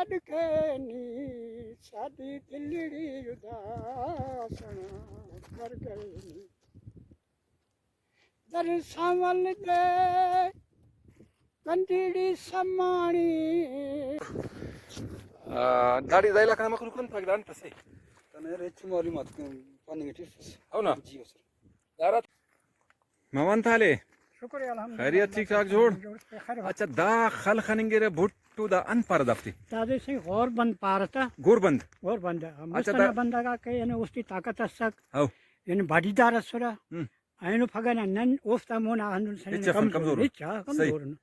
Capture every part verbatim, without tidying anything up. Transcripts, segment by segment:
کینی، سادی دلڑی اداسنا کر گئینی۔ در ساول دے کنڈیڑی سماڑی۔ آ، داڑے دا علاقہ نا مخلوق انت پاک دانت اسے؟ کنے ارے ہچو معلومات پاننگ ٹی افس۔ او نا؟ جی او سر۔ دارا۔ ممان تالے؟ شکر الحمدللہ۔ خیریت ٹھیک ٹھاک جوڑ؟ جوڑ، خیر۔ اچھا، دا خل خننگرہ بھٹو، دا انت پارہ دافتے؟ دادے سہی غور بند پارہ تا۔ گور بند؟ غور بند۔ اچھا، مست ئنا دا بندغ آک اینو استی طاقت اسک۔ ہو۔ اینو باڈی دار اسرہ۔ ہم۔ اینو پھگہ نا نن اوفتا مونا ہندن سننگ ہچ افن، کمزور، کمزور۔ ہچ، ہا، صحیح۔ کمزور انو۔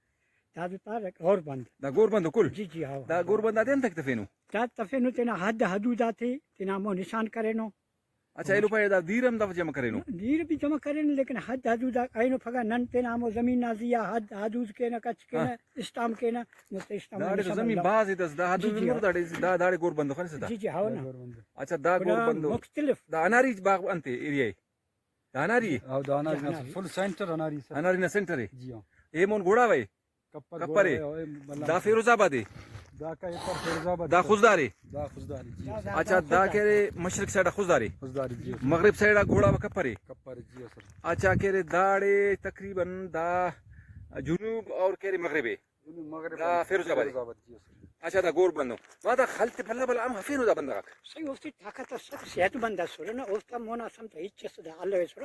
دا بھی پارہ غور بند۔ دا گور بند کل؟ جی، جی، ہا۔ دا گور بند آتے انتئے تفینو؟ دا تفینو تینا حد حدود آتے، تینا ہمو نشان کرینو۔ اچھا، ایلو پائے دا دیر ہم دافا جمع کرینو؟ دیر بھی جمع کرینو، لیکن حد حدود آ اینو پھگہ نن تینا ہمو زمین نا زیہا حد حدود کینہ، کچ کینہ، ہاں۔ اسٹام کینہ، مست اسٹام داڑے تو نشان زمین اللہ۔ بھاز ءِ دس، دا حدود جی، جی، مر ہاں۔ داڑے، دا داڑے گور بندو خنسہ دا؟ جی، جی، ہاؤ نا۔ گڑا بندو۔ اچھا، دا گڑا گور بندو۔ مختلف۔ دا اناری باغ انتے ایریا ءِ؟ دا اناری؟ ہاں، دا اناری جی، نا اناری۔ فل سینٹر اناری سر۔ اناری نا سینٹر ءِ؟ جی ہاں۔ اے مون گھوڑا وے؟ کپر کپر ءِ۔ گھوڑا وے، اے بلا دا فیروز آباد ءِ؟ دا کا اے پر فیروز آباد دا سر۔ خضدار ءِ؟ دا خضدار ءِ، جی۔ دا اچھا، دا خضدار۔ کہ ارے مشرق سائیڈ آ خضدار ءِ؟ خضدار ءِ، جی سر۔ مغرب سائیڈ آ گھوڑا و کپر ءِ؟ کپر ءِ، جی سر۔ اچھا، کہ ارے داڑے تقریباً دا جنوب اور کہ ارے مغرب ءِ؟ جنوب مغرب دا آ فیروز آباد ءِ؟ فیروز آباد، جی سر۔ اچھا، دا گور بندو۔ ما دا خل تے بھلا بھلا ہم ہفینو دا بندغ آک۔ صحیح، اوفتے طاقت اسک، صحت مند اسرہ نا، اوفتا مونا سم تا ہچ اس دا الویسرہ۔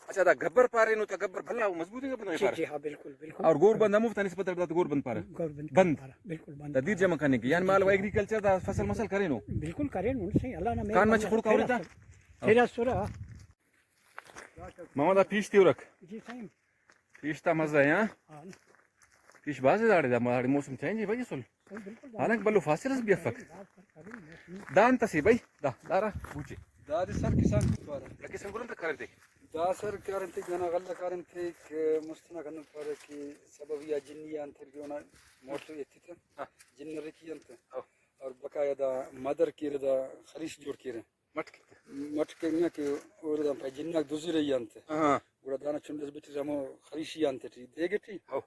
اچھا، دا گبر پارینو تا گبر بھلا و مضبوط انگا بندغ جی، پارہ؟ جی ہاں، بالکل، بالکل۔ اور گور بند ہموفتا نسبت اٹ دا تو گور بند پارہ؟ گور بند بند۔ پارہ، بالکل بند دا دیر پارہ۔ جمع کننگ کہ یعنی مال و ایگریکلچر دا فصل مسل کرینو؟ بالکل کرینو، صحیح، اللہ نا کان مہربانی مچ خڑک آ ہرے تا؟ ہرے اسرہ۔ ماما دا پیش تیورک؟ جی سائیں۔ پیش تا مزہ ءِ، ہاں؟ ہاں۔ پیش بھاز ءِ داڑے، دا داڑے موسم چینج ءِ بھائی اصل۔ صحیح، بالکل۔ حالانکہ بھلو فاصل اس بھی افک۔ دا انت اسے بھائی، دا، دارا بوچے۔ دا دے سر کسان کل پارہ۔ دا کسان کل انت کرنتے؟ دا سر کرنتے، دانا غلہ کرنتے کہ مست نا کنن پارہ کہ سبب یا جنی آ انت کہ اونا موٹو ایتتہ۔ ہاں۔ جن رکی انت۔ ہاں۔ اور بقایا دا مدر کیرہ، دا خریش جوڑ کیرہ۔ مٹ کیک۔ مٹ کیک نہ کہ اوڑے دان پائے جناک دزی رہی انت۔ ہاں۔ گڑا دانا چنڈ اس بٹر ہمو خریشی انت ٹی دیگ ٹی۔ ہو۔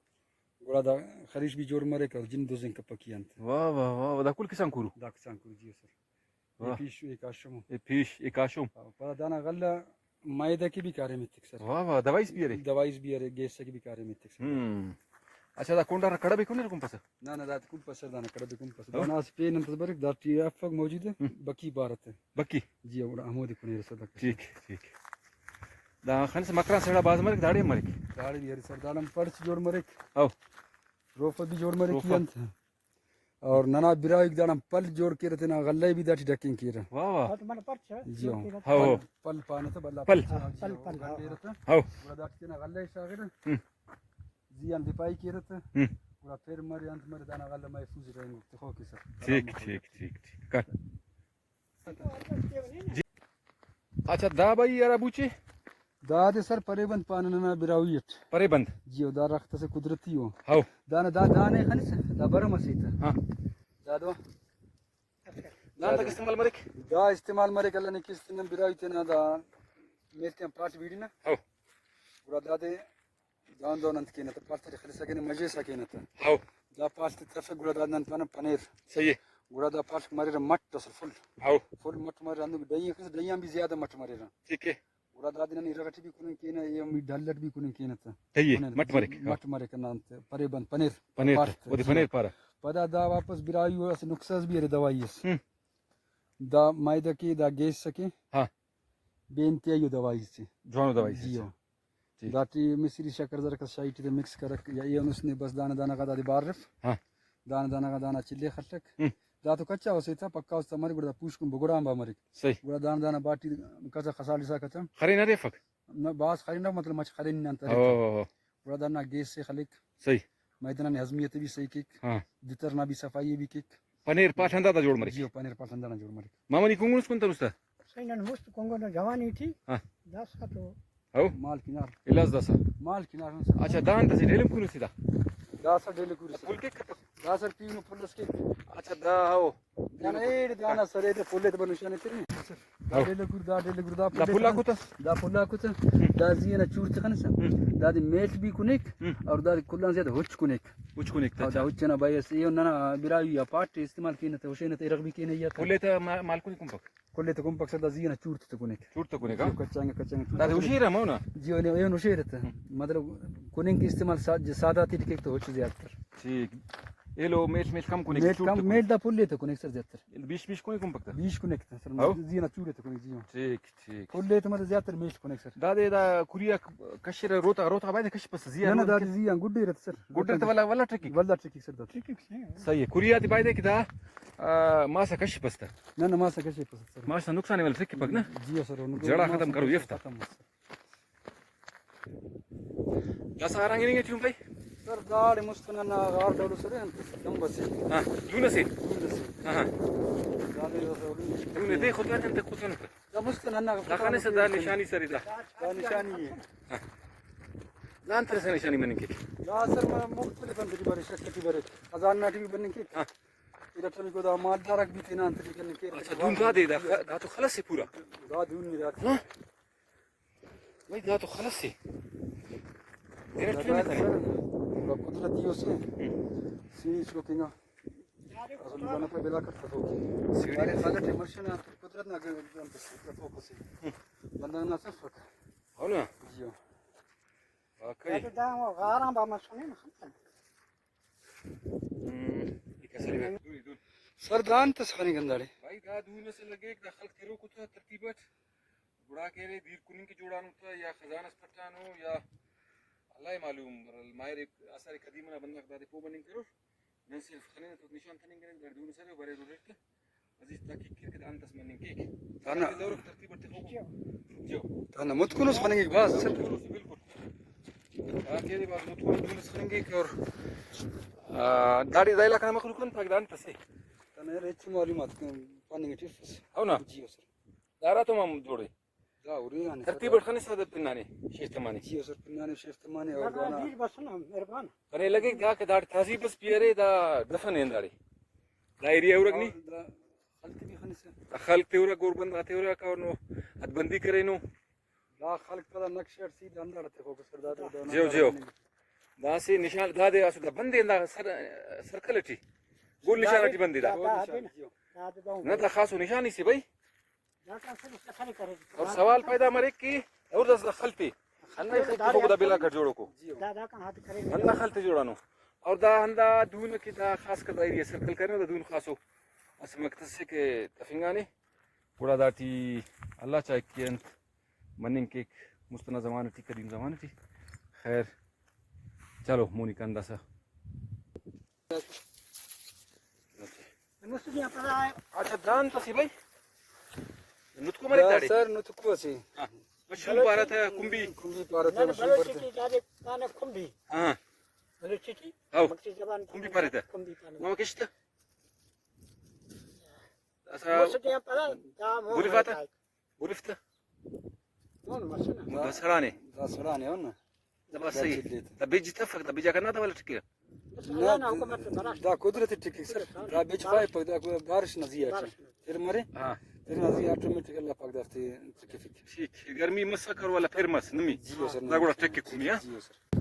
گڑا دا خریش بھی جوڑ مریک اور جن دزنگ کپکی انت۔ واہ، واہ، واہ، واہ، دا کل کسان کورو؟ دا کسان کورو، جی سر۔ اے واہ۔ پیش، اے کاشم۔ اے پیش، اے کاشم۔ ہاں، پدا دانا غلہ میدہ کہ بھی کاریم ایتک سر۔ واہ واہ، دوائیس بھی ارے؟ دوائیس بھی ارے، گیس کہ بھی کاریم ایتک سر۔ ہم۔ اچھا، دا کونڈا کڑبے کنیر کنپسہ؟ نہ، نہ، دا کمپسہ، دانا کڑبے کنپسہ۔ ہاں۔ دانا اسہ پین انت بریک، دا ٹی افک موجود ءِ، ہم۔ بکی پارہ تہ۔ بکی؟ جی، گڑا ہمودے کنیر سر دا۔ ٹھیک، ٹھیک۔ دا خنس مکران سیڑا باز مریک، داڑے مریک؟ داڑے بھی ارے سر، داڑان پڑچ جوڑ مریک۔ او۔ روفہ بھی جوڑ مریک روفہ۔ ای انت۔ اور ننا براہوئیک داڑان پل جوڑ کیرہ، تینا غلہ ءِ بھی داٹی ڈکینگ کیرہ۔ واہ واہ۔ ہاں، تو منہ پرچہ جی جوڑ ہاں۔ کیرہ۔ ہاؤ، ہاؤ۔ پل، پل پانہ تہ بھلا پل۔ پل۔ ہاں، پل، پل، ہاؤ۔ گنڈیرہ تہ۔ ہاؤ۔ گڑا داٹی تینا غلہ ءِ شاغرہ۔ ہم۔ زی آن دفاعی کیرہ تہ۔ ہم۔ گڑا پھر مرے انت مرے دانا غلہ محفوظ رہینگوک تخوک سر۔ ٹھیک، ٹھیک، ٹھیک، ٹھیک۔ کر۔ جی۔ اچھا، دا بھائی ہرا بوچے؟ دادے سر پرے بند پانہ ننا براہوئی اٹ۔ پرے بند؟ جی، او دا درخت اسے قدرتی او۔ ہاؤ۔ دانا دا دانے خنس، دا برم اسے تہ۔ ہاں۔ دا دو۔ دان تک استعمال مریک؟ دا استعمال مریک، اللہ نے کس تینا براہوئی تینا دا میل تیان پاٹ بیڑی نا۔ ہاؤ۔ گڑا دادے دہن دہن انت کینہ تہ، پاڷت ٹی خلسا کینہ، مژیسا کینہ تہ۔ ہاؤ۔ دا پاڷت تفک، گڑا داد نن پانہ پنیر۔ صحیح ءِ۔ گڑا دا پاڷک مریرہ مٹ اسل فل۔ ہاؤ۔ فل مٹ مریرہ، ہندن ڈہی آن خس، ڈہی آن بھی زیادہ مٹ مریرہ۔ ٹھیک ءِ۔ گڑا دادے نن ارغ ٹی بھی کننگ کینہ، اے ہم ڈل اٹ بھی کننگ کینہ تہ۔ صحیح ءِ، پنیر، مٹ مریک، ہاں۔ مٹ مریک ہندا انت، پرے بند پنیر۔ پنیر پاڷت، اودے جی۔ پنیر پارہ۔ پدا دا واپس براہوئی او اسہ نسخہ اس بھی ارے، دوائی اس۔ ہم۔ دا میدہ کہ، دا گیس کہ۔ ہاں۔ بے انتہائی او دوائی سے۔ جوانو دوائی سے، جی اچھا۔ ہو۔ ٹھیک۔ داٹی مصری شکر زرک اس شاہی ٹی تہ مکس کرک یا ایہن اس نے بس دانہ دانہ غا دادے بار اف۔ ہاں۔ دانہ دانہ غا دانا چلے خلک۔ ہم۔ دا تو کچا اسے تہ، پکا اس تہ مریک، گڑا دا پوشکن بگڑا آنبار مریک۔ صحیح۔ گڑا دانہ دانہ باٹی کچا خسالسا کچا۔ خرین ارے افک؟ نہ، بھاز خرین اف، مطلب مچ خرین نن تہ ارے تہ۔ او۔ گڑا دانا گیس سے خلیک۔ صحیح۔ میدہ نا ہضمیت بھی صحیح کیک۔ ہاں۔ دتر نا بھی صفائی بھی کیک۔ پنیر پاڷ ہندا تا جوڑ مریک؟ جی، پنیر پاڷ ہندا نا جوڑ مریک۔ مامنی کنگن اس کنتر استا؟ صحیح، نن مست کنگن جوانی ٹی۔ ہاں۔ داسا تو۔ ہو؟ مال کنار۔ الاس داسا۔ مال کنار ہن سر۔ اچھا، دان تسی ڈیلم کنو سیدھا؟ داسا ڈیلم کنو سر۔ پھل کیک کپک؟ داسا پیونو پھل اس کیک۔ اچھا، دا ہو۔ دانا ایڑ دانا سر ایڑ پھل تے بنو شانے تیرے۔ دا ہاں۔ ڈیلہ گر، دا ڈیلہ گر، دا دا پھل پھل آ آ کتہ؟ دا پھل آ کتہ؟ ہم۔ دا زی ئنا چور تخنسہ۔ ہم۔ دادے میڷ بھی کنیک ہم۔ اور دادے کل آن زیادہ ہچ کنیک۔ ہچ کنیک تہ، اور اچھا۔ دا ہچ ئنا باعث ایہن ننا براہوئی آ پاٹ استعمال کینہ تہ، ہشینہ تہ، ارغ بھی کینہ ایہا تہ۔ پھل ئے تہ ما-، مال کنیک کنپک؟ کل ئے تہ کنپک سر، دا زی ئنا چور تہ کنیک۔ چور تہ کنیک، ہاں؟ جیو، کچانگا، کچانگا چور دادے تہ کنیک۔ ہشیر ہم ہو نا؟ جیو، نے ایہن ہشیر تہ۔ ہم۔ مطلب کننگ کہ استعمال سا-، سادہ تے ٹی کیک تہ ہچ زیات تر۔ ٹھیک۔ ایلو میڷ، میڷ کم کنیک، میل چور تہ کم، کنیک۔ میل دا پھل ئے تہ کنیک سر زیات تر۔ بیش، بیش کنیک کنپک تہ؟ بیش کنیک تہ سر، ہاؤ؟ زی ئنا چور ئے تہ کنیک، جی ہاں۔ ٹھیک، ٹھیک۔ پھل ئے تہ مطلب زیات تر میل کنیک سر۔ دادے دا کھری آ کشرہ روتہ، روتہ بایدے کشپسہ زی آ نہ، نہ، روتہ دادے کی؟ زی آن گڈ ارے تہ سر۔ گڈ ارے تہ ولدا، ولدا ٹرکی؟ ولدا ٹرکی سر دادے۔ صحیح اے، کھری آتے بایدے کہ دا، آ، ماسا کشپس تہ۔ نہ، نہ، ماسا کشپسہ سر۔ ماسا نقصان ئے ولدا ٹرکپک نا؟ جی ہاں سر، نقصان جڑا ماسا ختم کرو، کشپسہ یفتا۔ ختم مس سر۔ داسہ ہرانگ ہننگ ٹی اُن بھائی؟ سر، داڑے مست ننا غار ڈولو سر انت لمب اسے۔ ہاں، دون اسے؟ دون اسے۔ ہاں، ہاں۔ دادے داسہ دون دے خود انت خود انت۔ دا مست ننا دا خانے سے دا نشانی سر دا۔ دا نشانی اے۔ ہاں۔ دا انت سے نشانی مننگ کیک؟ دا سر ما مختلف انت ٹی برے، شک ٹی برے۔ خزانہ ٹی بھی بننگ کیک۔ ہاں۔ الیکٹرانک دا مالدار آک بھی تینا انت ٹی کننگ کیک۔ اچھا، دون دا دے دا، دا تو خلس سے پورا۔ دا دون دا۔ ہاں۔ بھائی، دا تو خلس سے۔ تینا دا ٹی دا نہیں سر، دا قدرتی ہو سے۔ ہم۔ سیڑھی چوکنگا۔ اصل گانا پہ بلا کر تھا تو۔ سیڑھی۔ ارے، خلٹ مرشنا قدرت نا گرم تو کو سے۔ ہم۔ بندہ نا سفر۔ ہو نا؟ جی ہاں۔ واقعی۔ دا غاراں با مسنے نا۔ ہم، ای کسری بے۔ سر دان تس خننگ انداڑے۔ بھائی، دا دون اسے لگیک، دا خلق تروکو تہ ترتیب اٹ۔ گڑا کہ ارے دیر کننگ کہ جوڑانو تہ یا خزان اس پٹانو یا اللہ ءِ معلوم، ماہر آثار قدیمہ نا بندغ دادے پہہ مننگ کرور۔ نن صرف خننہ تو نشان تننگ ارے، داڑے دون اسے بریرہ ریٹ تہ۔ عزیز تحقیق کیر کہ دا انت اس مننگ کیک۔ دانا دانا دور ترتیب اٹ تخوکو۔ جیو۔ دانا متکن اس خننگک بھاز سر۔ متکن اس بالکل۔ آ، کیرے بھاز متکن دون اس خننگک اور، آ، داڑے دا علاقہ نا مخلوق انت پاک دا انت اسے۔ دانا یار ہچو معلومات پاننگ ٹی افس۔ او نا؟ جی او سر۔ دارا تو ہم جوڑے۔ دا ارے آنے سر۔ ترتیب اٹ خنسہ دا پنانے، شیف تمانے۔ جی او سر، پنانے شیف تمانے اور دانا دیر بس نا، مہربان۔ کنے لگے دا کہ داڑے تہذیب اس بھی ارے، دا دفن انداڑے۔ دا ایریا ہرک نی؟ دا خلق تے بھی خنسہ۔ دا خلق تے ہرک، اور بندغ تے ہرک اور نو حد بندی کرینو۔ دا خلق پدا نقشہ اٹ سیدھا ہنداڑے تخوکو سر، دا، دا، دا جیو، جیو۔ دا اسہ نشان، دادے اسہ دا بندے ہندا سر، سرکل اٹی۔ گول نشان اٹی بندے دا۔ دا، دا، جیو۔ نہ، دا خاصو نشانی سے بھائی۔ اور سوال پیدا مریک کہ اور داسہ دا خلتے ہندا خلتے تخوکو دا بلاک اٹ جوڑوکو۔ ہندا خلتے جوڑانو۔ اور دا ہندا دون کہ دا خاص کر دا ایریا سرکل کرینے، دا دون خاصو اسہ مقطع سے کہ تفنگانے۔ گڑا داٹی اللہ چاہک کہ انت مننگ کیک مست ئنا زمانہ ٹی، قدیم زمانہ ٹی۔ خیر، چلو مونی کن داسہ۔ اچھا، دان تسی بھائی؟ نتکو مریک دا داڑے؟ سر، نتکو اسے۔ ہاں۔ مشروم پارہ تہ، کمبی۔ کمبی پارہ تہ، نن مشروم بلوچ پارہ تہ۔ ٹی دادے پانہ کمبی۔ ہاں۔ بلوچی ٹی ہاؤ۔ مکسی زبان کمبی پارہ تہ۔ کمبی پانہ۔ نما کشت۔ اسا مسٹی آن پدا دا مون بریفا تہ؟ بریف تہ۔ مون مسنہ۔ دا سڑانے۔ دا سڑانے ہن۔ دا بس صحیح۔ دا بج تفک، دا بجا کنا دا ولا ٹکرہ۔ نہ، اللہ نا حکم اٹ براش۔ دا قدرتی ٹکک سر۔ دا بج پائپک، دا بارش نا زی اٹ۔ بارش نا۔ پھر مرے؟ ہاں۔ پھر نا زی آٹومیٹک اللہ پاک دافتے ٹکفک۔ ٹھیک۔ گرمی مسکر ولا پھر مس نمی؟ جی سر۔ دا گڑا ٹکک کنی، ہاں؟ جی سر۔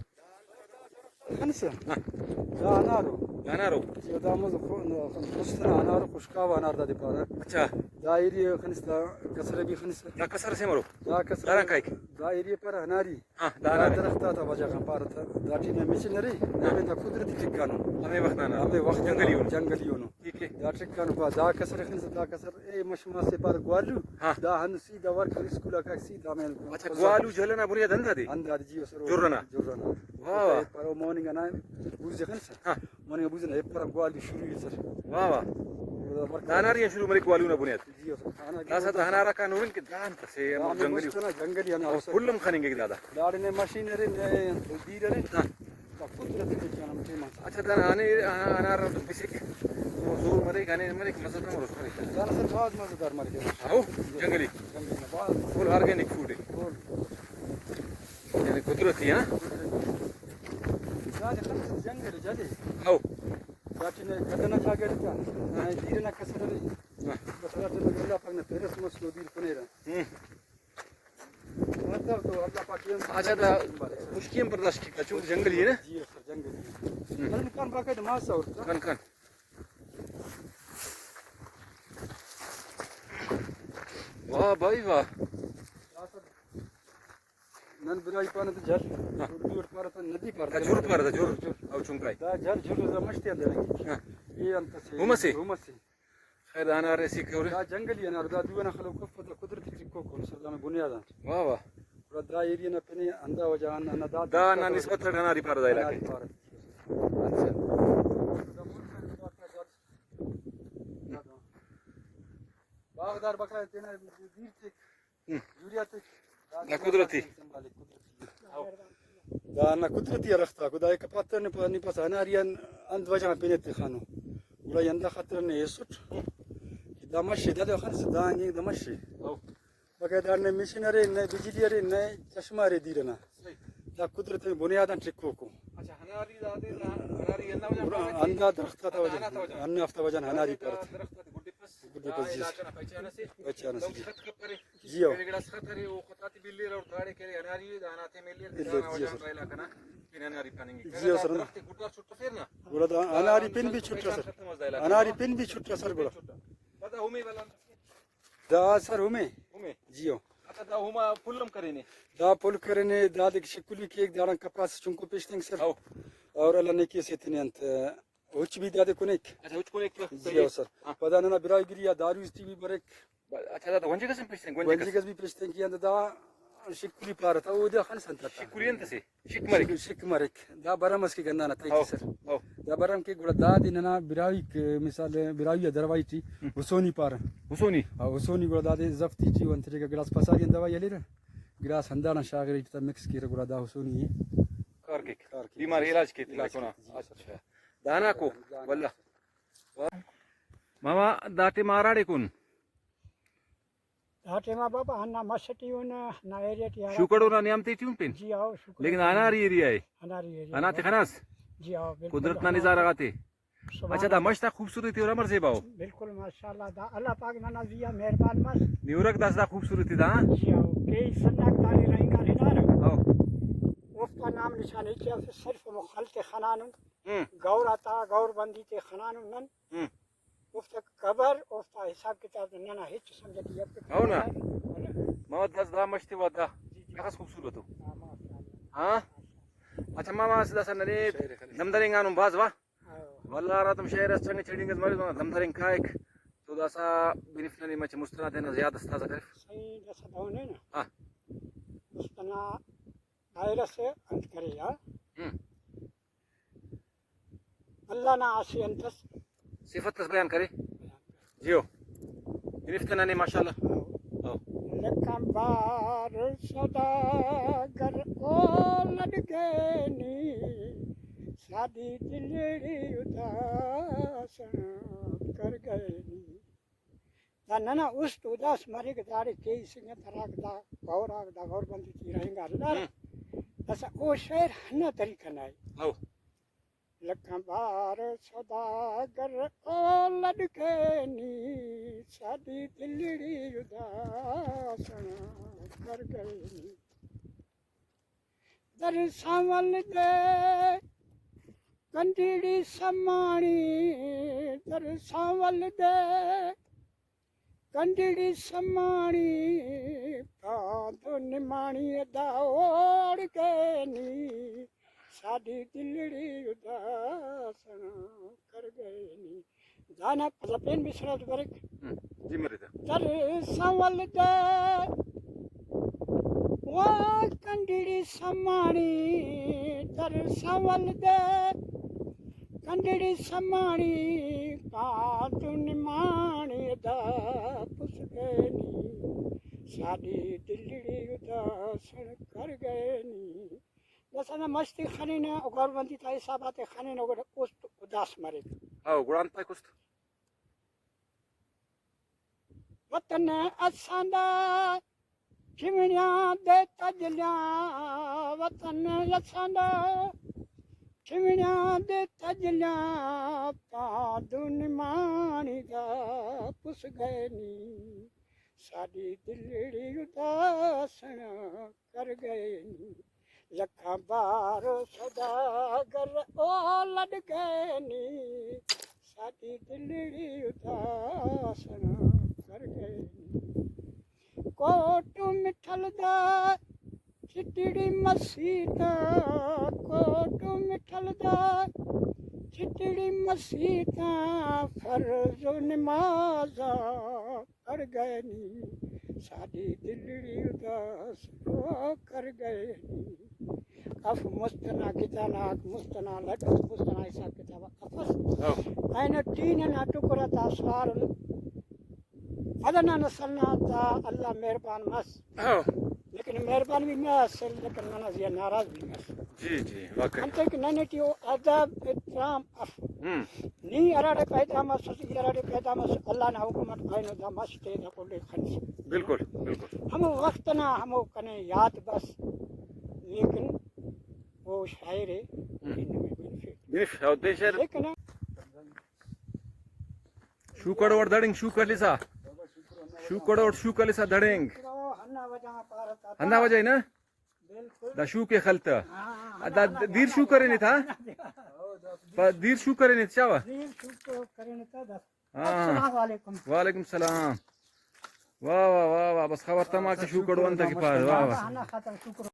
خنسہ؟ ہاں۔ دا انارو۔ انارو؟ جی، دا مز خو-، مست نا انارو، خشکاو انار دادے پارہ۔ اچھا۔ دا ایریا خنس دا کسر بھی خنسہ۔ دا کسر سے مرو؟ دا کسر۔ دارا کائک؟ دا ایریا پارہ اناری۔ ہاں، دا دا انار۔ درخت آتا وجہ غان پارہ تہ۔ دا ٹی نا مچن ارے، ہاں۔ دا قدرتی ٹکانو۔ ہمے وخت آن۔ ہمے وخت جنگلی اونو۔ جنگلی اونو۔ ٹھیک ہے۔ دا ٹکانو پا، دا کسر خنسہ، دا کسر اے مش ماسے پارہ گوالو۔ ہاں۔ دا ہند سیدھا ورک اسکول آ کائک سیدھا ہمے۔ اچھا، گوالو جلن نا بنیاد ہند آ دے؟ ہند آ دے جی سر۔ جرہ نا؟ جرہ نا۔ واہ واہ۔ پر مارننگ انا بوزے خنسہ۔ ہاں۔ مارننگ بوزے نا ایپرا گوالو شروع ہے سر۔ واہ واہ۔ دا اناری آن شروع مریک گوالو نا بنیاد۔ جی سر۔ داسہ دا انار آکان ہرن کہ دا انت سے ہمو جنگلی۔ مست نا جنگلی انار اور سر۔ پھل ہم خننگک دادا۔ داڑے نے مشین ارے، نے دیر ارے۔ ہاں۔ دا قدرتی ٹکان ہم ٹائم آتا۔ اچھا، دا انے انار تو بسک زور مریک، انے مریک، مزہ تو مروس مریک۔ دا سر بھاز مزیدار مریک۔ ہاؤ، جنگلی۔ جنگلی نا بھاز۔ فل آرگینک فوڈ ہے۔ فل۔ یعنی قدرتی، ہاں؟ دا جنگل جلے۔ ہاؤ۔ دا ٹی نے کھڈ ئنا جاگہ ارے تا۔ ہاں۔ دیر ئنا کسر ارے۔ ہاں۔ بس اللہ جل، اللہ پاک نا پیرس مس، او دیر کنیرہ۔ ہم۔ مطلب تو اللہ پاک اے ہم اچھا، دا سنبھالے۔ خشکی ہم برداشت کیک، چونکہ جنگلی اے نا؟ جی سر، جنگلی اے۔ ہم۔ بس کان باقاعدہ ماس اور۔ کان، کان۔ واہ بھائی واہ۔ نن براہوئی پانہ تہ جھر، ہاں۔ اردو اٹ پارہ تہ ندی پارہ۔ دا جھر پارہ، دا جھر۔ جھر۔ او چنکائی۔ دا جھر، جھر دا مش تے اندر۔ ہاں۔ اے انت سے؟ ہومس اے؟ ہومس اے۔ خیر، دا انار ایسے کرے۔ دا جنگلی انار، دا دو ئنا خلوک افتا، دا قدرتی ٹکوک ان سر، دانا بنیاد آن۔ واہ واہ۔ گڑا دا ایریا نا پن اے، ہندا وجہ آن، ہندا دا دا نا نسبت اٹ اناری پارہ دا علاقہ۔ اناری پارہ۔ اچھا۔ باغدار بقایا تینا دیر تیک۔ ہم۔ یوریا تے دا قدرتی۔ دا نا قدرتی درخت آکو، دا ایک پاتر نے پا-، نی پاس اناری آن انت وجہ غان پن ایتخانو۔ گڑا ای ہندا خاطر نے ایسٹ کہ دا مش اے، دا خنس دا انگے دا مش اے۔ او۔ بغیر دا نہ مشین ارے، نہ بجلی ارے، نہ چشمہ ارے دیر ئنا۔ صحیح۔ دا قدرت بنیاد آن ٹکوکو۔ اچھا، ہناری دادے، ہناری ہندا وجہ غان پارہ؟ ہندا درخت آتا وجہ، ہندا وجہ۔ ہندا ہفتا وجہ غان ہناری پارہ۔ درخت آتے گڈ پس۔ گڈ پس، جی۔ علاقہ نا پہچان اسے۔ پہچان اسے، دہن جی۔ خط کپرے۔ جی ہو۔ تینا گڑاس خط ارے، او خط آتے ملیر اور داڑے کرے ہناری اے، دانا تے ملیر، ملیر، دانا جی وجہ سر۔ علاقہ نا پن ہناری پاننگک۔ جی ہو سر۔ درخت گڈا چھٹفیر نا۔ گڑا دا ہناری پن بھی چھٹا سر۔ ختم ہو جائے علاقہ ہناری نا۔ پن بھی چھٹا سر گڑا۔ دا، دا ہومے والا۔ دا سر ہومے۔ ہومے۔ جی ہو۔ اچھا، دا ہوما پھل ہم کرینے۔ دا پھل کرینے، دادے کہ شکل بھی کیک، داڑان کپاس چنکو پیشتنگ سر۔ ہو۔ اور اللہ نیکی سے تینے انت ہچ بھی دادے کنیک۔ اچھا، ہچ کنیک تو جی صحیح۔ ہو سر۔ ہاں۔ پدا ننا براہوئی گری آ داروز ٹی بھی بریک۔ اچھا، دا تو گونجی قسم پیش تین، گونجی قسم۔ گونجی قسم بھی پیش تین کیا دا شکلی پارہ تا، او دے خن سنتا تا۔ شکلی انت سے؟ شک مریک۔ شک، شک مریک۔ دا برم اس کہ گندانا تائی ہو، سر۔ ہو۔ دا برم کہ گڑا دادے ننا براہوئی کہ مثال براہوئی آ دروائی ٹی ہم۔ ہسونی پارہ۔ ہسونی؟ ہاں، ہسونی گڑا دادے زفتی ٹی و انت ٹی گڑاس پساری آن دوائی ہلیرہ۔ گڑاس ہندانا شاغرہ ٹی تا مکس کیرہ گڑا دا ہسونی اے۔ کار کیک۔ کار کیک۔ بیمار علاج کیک۔ علاج کیک، جی۔ اچھا۔ داناکو، دانا۔ واللہ۔ ماما، دا ٹائم ہراڑے کن؟ دا ٹائما بابا ہندا مش ٹی اُن، ہندا ایریا ٹی ہرا شکر اونا نیام تے ٹی اُن پین؟ جی ہاؤ، شکر۔ لیکن اناری ایریا اے؟ اناری ایریا ہندا اے۔ تے خناس؟ جی ہاؤ، بالکل۔ قدرت نا نظارہ غاتے۔ سبحان اچھا، دا اللہ۔ مش تا خوبصورتی اور امر زیبا ہو؟ بالکل، ماشاءاللہ، دا اللہ پاک ننا زیہا مہربان مس۔ نیورک داسہ دا خوبصورتی دا، ہاں؟ جی ہاؤ، کیہی سناک داڑے رہینگار ہنارہ۔ ہاؤ۔ اوفتا نام نشان ہچ اف، صرف ہمو خل تے خنانن۔ ہم۔ گور آتا، گور بندی تے خنانن نن۔ ہم۔ اوفتا قبر، اوفتا حساب کتاب ننا ہچ سمجھ ٹی افک۔ ہو نا؟ محمد بس دا مش تے وا دا۔ جی، جی۔ اخس خوبصورت ء۔ ہاں، ماشاءاللہ۔ ہاں؟ ماشاءاللہ۔ اچھا ماما، اسہ داسہ ننے دم درینگانن بھاز وا۔ ہاں۔ واللہ ہراتم شعر اس چنگ چڑینگ اس مرے، دم درینگ کائک۔ تو داسہ بنف ننے مچہ مست ئنا تینا یاد اس تازہ کرف۔ صحیح، داسہ دہنے نا۔ ہاں۔ مست ئنا دائرہ سے انت کرے آ۔ ہم۔ اللہ نا اسہ انت اس۔ صفت اس بیان کرے۔ جیو۔ بنفتے ننے ماشاءاللہ۔ ہاؤ۔ لکھاں بار سوداگر او لڈ گئے نی، ساڈی دلڑی اداسن کر گئے نی۔ دا ننا است اداس مریک، داڑے کیہی سنگت ہراک دا غور آک، دا غور بندی ٹی رہینگار نا۔ ہم۔ داسہ او شعر ہندا طریقہ نا ء۔ ہو۔ لکھاں بار سوداگر او لڈ گئے نی، ساڈی دلڑی اداسن کر گئے نی۔ درساں ولدے کنڈیڑی سماڑی، درساں ولدے کنڈیڑی سماڑی، پاندو نماڑی ادا اوڑ گئے نی، ساڈی دلڑی اداسن کر گئے نی۔ دانا پدا پین بھی سنا تو بریک۔ ہم، جی مرے تا۔ درساں ولدے وا کنڈیڑی سماڑی، درساں ولدے کنڈیڑی سماڑی، پاندو نماڑی ادا پس گئے نی، ساڈی دلڑی اداسن کر گئے نی۔ داسہ ہندا مش تے خننہ، او غور بندی تا حساب آتے خننہ، گڑا است اداس مریک۔ ہاں، گڑا انت پائک است؟ وطن اساں دا چمڑیاں دے تجلیاں، وطن اساں دا چمڑیاں دے تجلیاں، پاندو نماڑی دا گئے نی، ساڈی دلڑی اداس نا کر گئے نی۔ لکھاں بار سوداگر او لڈ گئے نی، ساڈی دلڑی اداس نا کر گئے نی۔ کوٹ مٹھل دا چھٹڑی مسیتاں، کوٹ مٹھل دا چھٹڑی مسیتاں، فرض و نمازاں کر گئے نی، ساڈی دلڑی اداس او کر گئے نی۔ اف مست نا گداناک، مست نا لڈ، مست نا حساب کتاب افس۔ ہاں۔ اینو ٹی ننا ٹکر آتا اسرار ان۔ پدنا نسل نا تا اللہ مہربان مس۔ ہاں۔ لیکن مہربان بھی مس، لیکن ننا زیہا ناراض بھی مس۔ جی، جی، واقعی۔ انتئے کہ ننے ٹی او ادب، احترام اف۔ ہم۔ نی ہراڑے پیدا مسس، ای ہراڑے پیدا مسس، اللہ نا حکم اٹ اینو دا مس تے دا کل ءِ خنس۔ بالکل، بالکل۔ ہمو وخت نا ہمو کنے یات بس، لیکن او شاعر ءِ ہم۔ بنفے۔ بنفے، او دے شعر۔ لیکن شوکڑ اوڑ دڑنگ شوکلسا۔ شوکڑ اوڑ شوکلسا دڑنگ۔ ہندا وجہ نا پارہ تا۔ ہندا وجہ نا؟ بالکل۔ دا شوک ءِ خل تہ۔ ہاں، ہاں، دا ہاں، دیر ہاں، شوک کرینے تھا؟ ہاں۔ پا دیر شوک کرینے تھا چاوا؟ دیر شوک کرینے تھا، دا۔ ہاں۔ السلام علیکم۔ وعلیکم السلام۔ واہ، واہ، واہ، واہ، بس خبر تما کہ شوکڑ انت کہ پار، واہ، واہ۔ ہاں، ہاں، خاطر شوکڑ۔